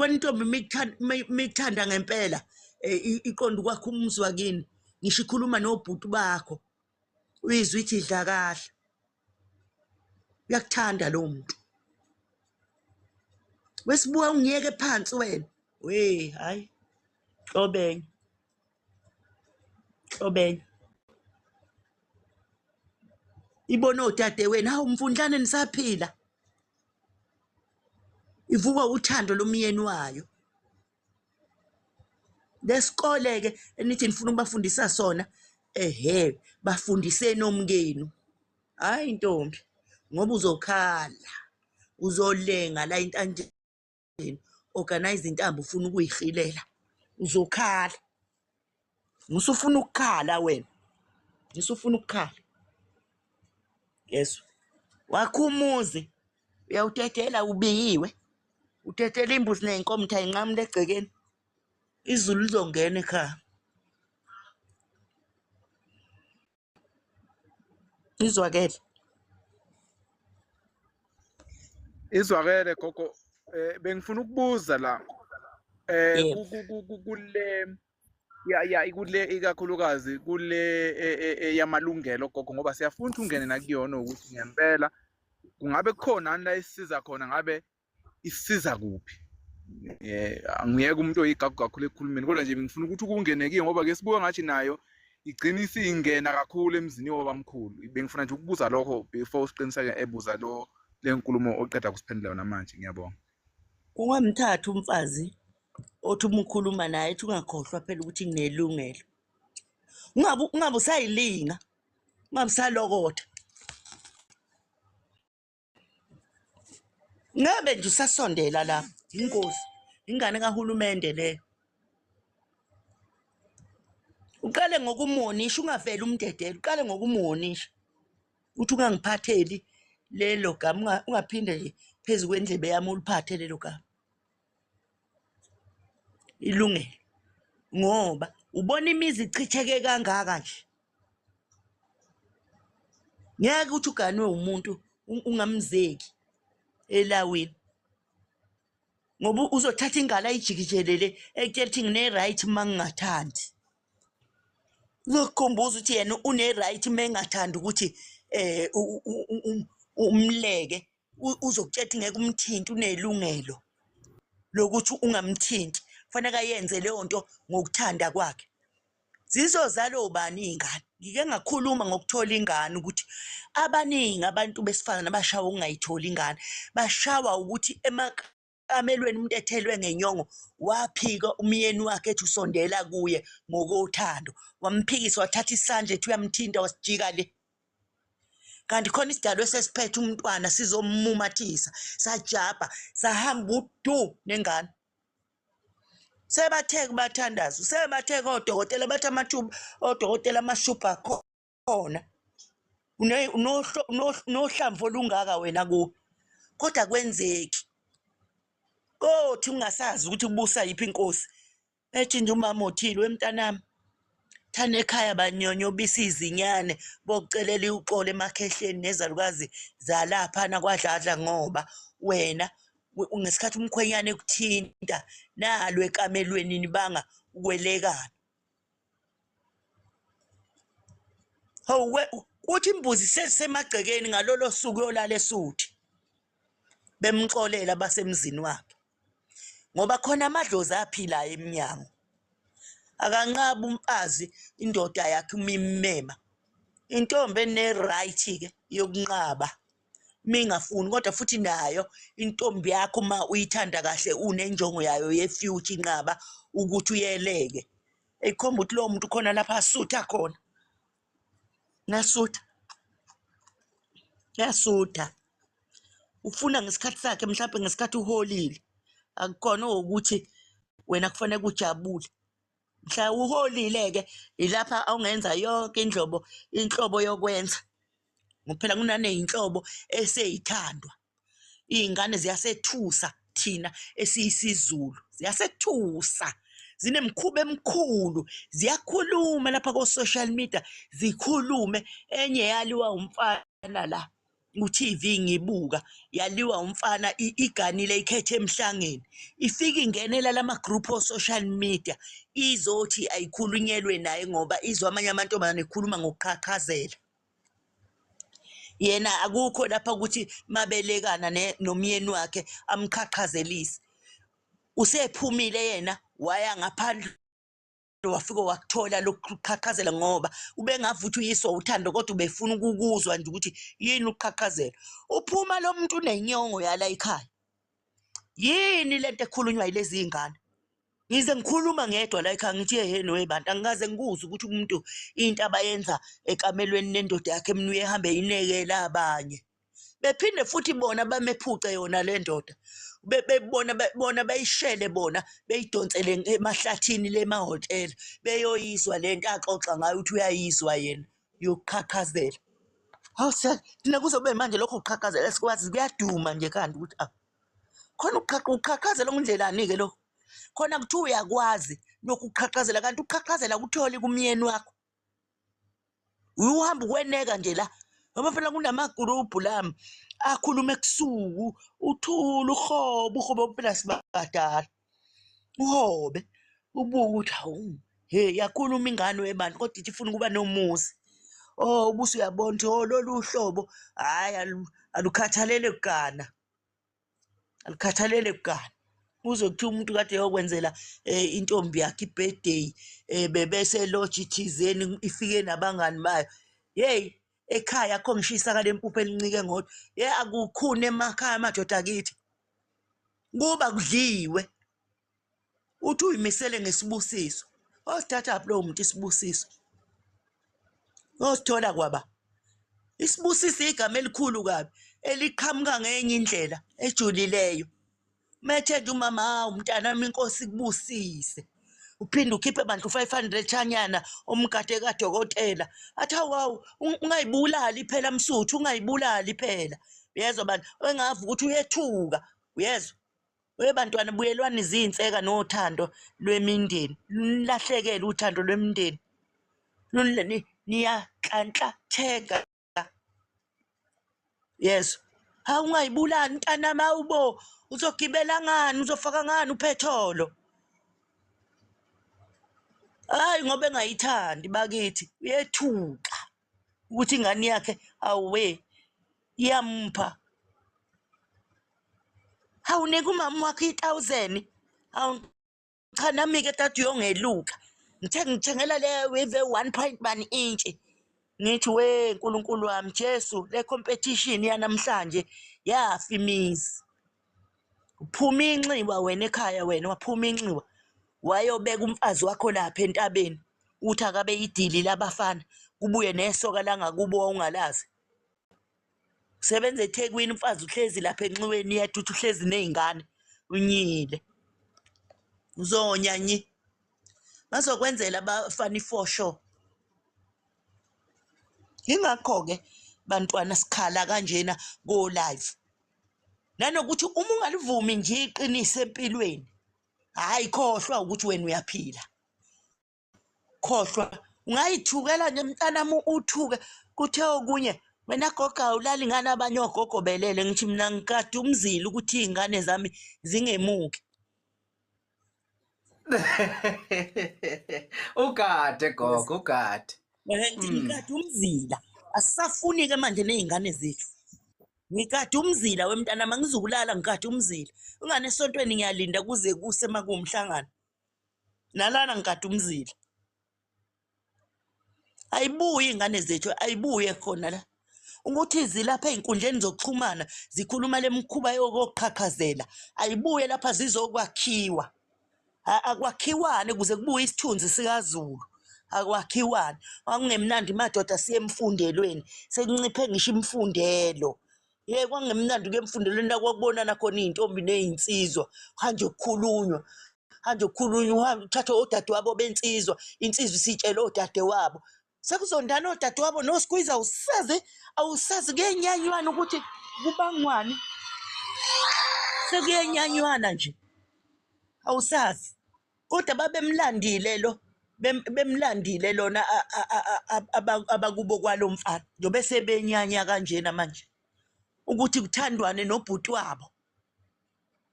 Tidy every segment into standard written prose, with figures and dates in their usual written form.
Uyabona intombi mikuthanda ngempela, iqonda ukwakha umuzi wakini, ngisho ikhuluma nobhuti bakho, uyizwa ithi idla kahle. Uyakuthanda lowo muntu. Wesibuka ungiyeke phansi wena. We hayi. Hlobenya. Hlobenya. Ibona odadewenu, hawu mfundlane nisaphila. Ivukwa uthando lomyeni wayo. Lesikole-ke enithi nifuna ukubafundisa sona, ehhe, bafundiseni omkenu. Hhayi ntombi, ngoba uzokhala, uzolenga la entanjeni, organize intambo ufuna ukuyihilela, uzokhala. Musufuna ukukhala wena, musufuna ukukhala. Yezwa, wakha umuzi, uyawudedela ubiyiwe. Udedela imbuzi ney'nkomo ukuthi ayinqamule egcekeni. Izulu lizongena ekhaya. Izwakele. Izwakele gogo, bengifuna ukubuza la Yebo. kule ya kule ikakhulukazi kule yamalungelo gogo, ngoba siyafuna ukuthi ungene nakuyona ukuthi ngempela kungabe kukhona la isisiza khona, ngabe isiza kuphi? Angiyeke umuntu oyigagu kakhulu ekukhulumeni, kodwa nje ngifuna ukuthi ukungene kiyo ngoba ke sibuka ngathi nayo igcina isingena kakhulu emzini wobamkhulu. Bengifuna nje ukubuza lokho before siqiniseke ebuza lo le nkulumo oqeda kusiphendula yona manje. Ngiyabonga. Ungamthathi umfazi othi uma ukhuluma naye ethi ungakhohlwa phela ukuthi nginelungelo. Ungabe usayilinga, ungabe usalokotha. Ngabe nje usasondela lapho, ingozi, ingane kahulumende leyo. Uqale ngokumuwonisha, ungavele umdedele, uqale ngokumuwonisha. Uthi ungangiphatheli lelo gama, ungaphinde nje phezu kwendlebe yami uliphathe lelo gama. Ilungelo. Ngoba ubona imizi ichitheke kangaka nje. Ngeke uthi uganwe umuntu ungamzeki elawini. Ngoba uzothatha ingalo ayijikijelele ekutshela ukuthi ngine-right uma ngingathandi. Uzokukhumbuza ukuthi yena une-right uma engathandi ukuthi umleke, uzokutshela ukuthi ngeke umthinte, unelungelo lokuthi ungamthinti. Kufanele ayenze leyo nto ngokuthanda kwakhe. Zizozala obani iy'ngane? Ngike ngakhuluma ngokuthola ingane ukuthi abaningi abantu besifazane abashawa ukungayitholi ingane, bashawa ukuthi emakamelweni umuntu ethelwe ngenyongo, waphika umyeni wakhe ethi usondela kuye ngokothando, wamphikisa wathatha isandla ethi uyamthinta wasijika le. Kanti khona isidalwa esesiphethe umntwana sizomumathisa, sajabha, sahamba udu nengane. Sebathe kubathandazi, sebathe kodokotela, bathi amathuba odokotela amashubha khona. Unohlamvu olungaka wena kuwe, kodwa akwenzeki. Kothi ungasazi ukuthi kubusa yiphi inkosi. Ethi nje umama othile, wemntanami, thana ekhaya banyonyobisa izinyane bokucelela uxolo emakhehleni nezalukazi zalaphana kwaDladla ngoba wena ngesikhathi umkhwenyana ekuthinta nalo ekamelweni nibanga ukwelekana. Hawu kuthi imbuzi sesemagcekeni ngalolo suku uyolala esuthi. Bemxolela basemzini wakhe. Ngoba khona amadlozi aphilayo emnyango. Akanqabi umfazi indoda yakhe uma immema. Intombi ene-right-ke yokunqaba uma ingafuni, kodwa futhi nayo intombi yakho uma uyithanda kahle unenjongo yayo ye-future inqaba ukuthi uyeleke. Eyikhomba ukuthi lowo muntu khona lapha asutha khona. Ngasutha. Yasutha. Ufuna ngesikhathi sakhe mhlawumbe ngesikhathi uholile. Akukhona ukuthi wena kufanele ujabule. Mhla uholile-ke ilapha awungenza yonke indlobo inhlobo yokwenza. Ngoba phela kunaney'nhlobo esey'thandwa. Iy'ngane ziyasethusa thina esiyisiZulu, ziyasethusa. Zinemikhuba emikhulu, ziyakhuluma lapha ko-social media, zikhulume. Enye yaliwa umfana la. ku-TV ngibuka yaliwa umfana iganile ikhethe emhlangeni, ifike ingenela lama-group o-social media izothi ayikhulunyelwe naye ngoba izwa amanye amantombazane ekhuluma ngokuqhaqhazela. Yena akukho lapha ukuthi mabelekana nomyeni wakhe amqhaqhazelise. Usephumile yena waya ngaphandle wafika wakuthola lokuqhaqhazela ngoba ubengavuthi uyiswa uthando kodwa ubefuna ukukuzwa nje ukuthi yini ukuqhaqhazela. Uphuma lo muntu unenyongo yala ekhaya. Yini lento ekhulunywa yilezi iy'ngane? Ngize ngikhuluma ngedwa la ekhaya ngithi yeheni webantu, angikaze ngikuzwe ukuthi umuntu into abayenza ekamelweni nendoda yakhe mina uye ehambe inekela abanye. Bephinde futhi bona bamephuce yona le ndoda. Bebona bona bayishele bona beyidonsele emahlathini lemahhotela beyoyizwa lento axoxa ngayo ukuthi uyayizwa yena yokuqhaqhazela. Hawu thina kuzobe manje lokho kuqhaqhazela sikwazi kuyaduma nje kanti ukuthi ah khona ukuqhaqhazela okundlelani-ke lokho. Khona kuthiwa uyakwazi lokhu kuqhaqhazela kanti ukuqhaqhazela kutholi kumyeni wakho. Uhamba ukweneka nje la ngoba phela kunamagurubhu lami akhuluma ebusuku uthule uhobe uhobe phela sibadala uhobe ubuke ukuthi hawu he yakhuluma ingane webani kodwa ithi ifuna ukuba nomuzi. Oh ubuso uyabona ukuthi oh lolu hlobo hhayi alukhathalele kugana, alukhathalele kugana. Kuze kuthiwa umuntu kade eyokwenzela intombi yakhe i-birthday bebese lodge thizeni ifike nabangani bayo. Yeyi ekhaya akho ngisho isaka lempuphu elincike ngodwa. Ye akukhuni emakhaya amadoda akithi. Kuba kudliwe. Uthi uyimisele ngesibusiso. Osithathaphi lowo muntu isibusiso? Osithola kwaba. Isibusiso igama elikhulu kabi eliqhamuka ngenye indlela ejulileyo. Methe nje umama hawu mntanami inkosi ikubusise. Uphinde ukhiphe bandla u-500 chanyana omgade kadokotela. Athi hawu hawu ungayibulali phela msuthu ungayibulali phela. Uyezwa bantu engavu ukuthi uyethuka uyezwa. Webantwana buyelwani izinseka nothando lwemindeni. Nilahlekele uthando lwemindeni. Niyanhlanhlatheka. Yezwa. Hawu ungayibulali mntanami hawu bo uzogibela ngani uzofaka ngani uphetholo. Hayi ngoba engayithandi bakithi uyethuka ukuthi ingane yakhe awe iyamupha. Hawu nika umama wakho i-1000. Hawu cha nami-ke tata uyongeluka. Ngithe ngithengela le with 1 point bani inch. Ngithi we Nkulunkulu wami Jesu le competition yanamhlanje yafa imizi. Uphuma inxiwa wena ekhaya wena waphuma inxiwa wayobeka umfazi wakho lapha entabeni uthi akabe idili labafana kubuye nesoka langakubo wawungalazi. Usebenza eThekwini umfazi uhlezi lapha enxiweni yedwa uthi uhlezi ney'ngane unyile. Uzonya nyi. Bazokwenzela abafana i-for sure. Yingakho-ke bantwana sikhala kanjena ko-live. Nanokuthi uma ungalivumi nje iqiniso empilweni, hhayi khohlwa ukuthi wena uyaphila. Khohlwa ungayithukela nje mntanami uthuke kuthe okunye wena gogo awulali ngani abanye ogogo belele ngithi mina ngikade umzila ukuthi iy'ngane zami zingemuki. Ugade gogo ugade. Ngikade umzila asisafuni-ke manje ney'ngane zethu. Ngikade umzila wemntanami angizukulala ngikade umzila. Ungane esontweni ngiyalinda kuze kuse makuwumhlangano. Nalana ngikade umzila. Ayibuye iy'ngane zethu ayibuye khona la. Ukuthi zilapha ey'nkundleni zokuxhumana zikhuluma le mikhuba yokuqhaqhazela ayibuye lapha zizokwakhiwa. Akwakhiwane kuze kubuye isithunzi sikaZulu. Akwakhiwane. Kwakungemnandi madoda siye emfundelweni sekunciphe ngisho imfundelo. Ye kwakungemnandi kuye emfundelweni la kwakubonana khona iy'ntombi ney'nsizwa kuhanjwe kukhulunywa. Hanjwe kukhulunywa uthathwe odadewabo bensizwa, insizwa isitshele odadewabo. Sekuzondana odadewabo noskwiza awusazi awusazi kuyenyanywana ukuthi kubangwani. Sekuyenyanywana nje. Awusazi. Kodwa babemlandile lo bemlandile lona abakubo kwalo mfana njengoba sebenyanya kanjena manje. Ukuthi kuthandwane nobhuti wabo.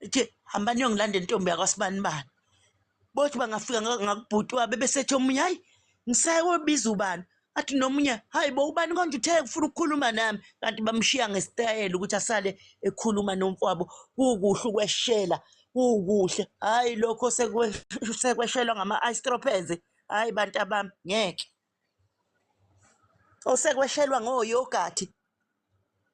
Ithi hamba niyongilanda intombi yakwasibanibani. Bothi bangafika ngakubhuti wabo besethi omunye hayi ngisayobiza ubani. Athi nomunye hayi bo ubani konje uthe ufuna ukukhuluma nami kanti bamshiya ngesitayela ukuthi asale ekhuluma nomfowabo. Kukuhle ukweshela, kukuhle. Hayi lokho sekweshelwa ngama-istropens. Hayi bantu abami ngeke. Osekweshelwa ngoyogathi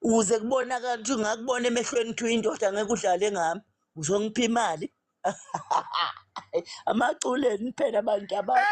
ukuze kubonakala ukuthi ngakubona emehlweni ukuthi uyindoda ngeke udlale ngami uzongipha imali. Amaculeni phela abantu abami.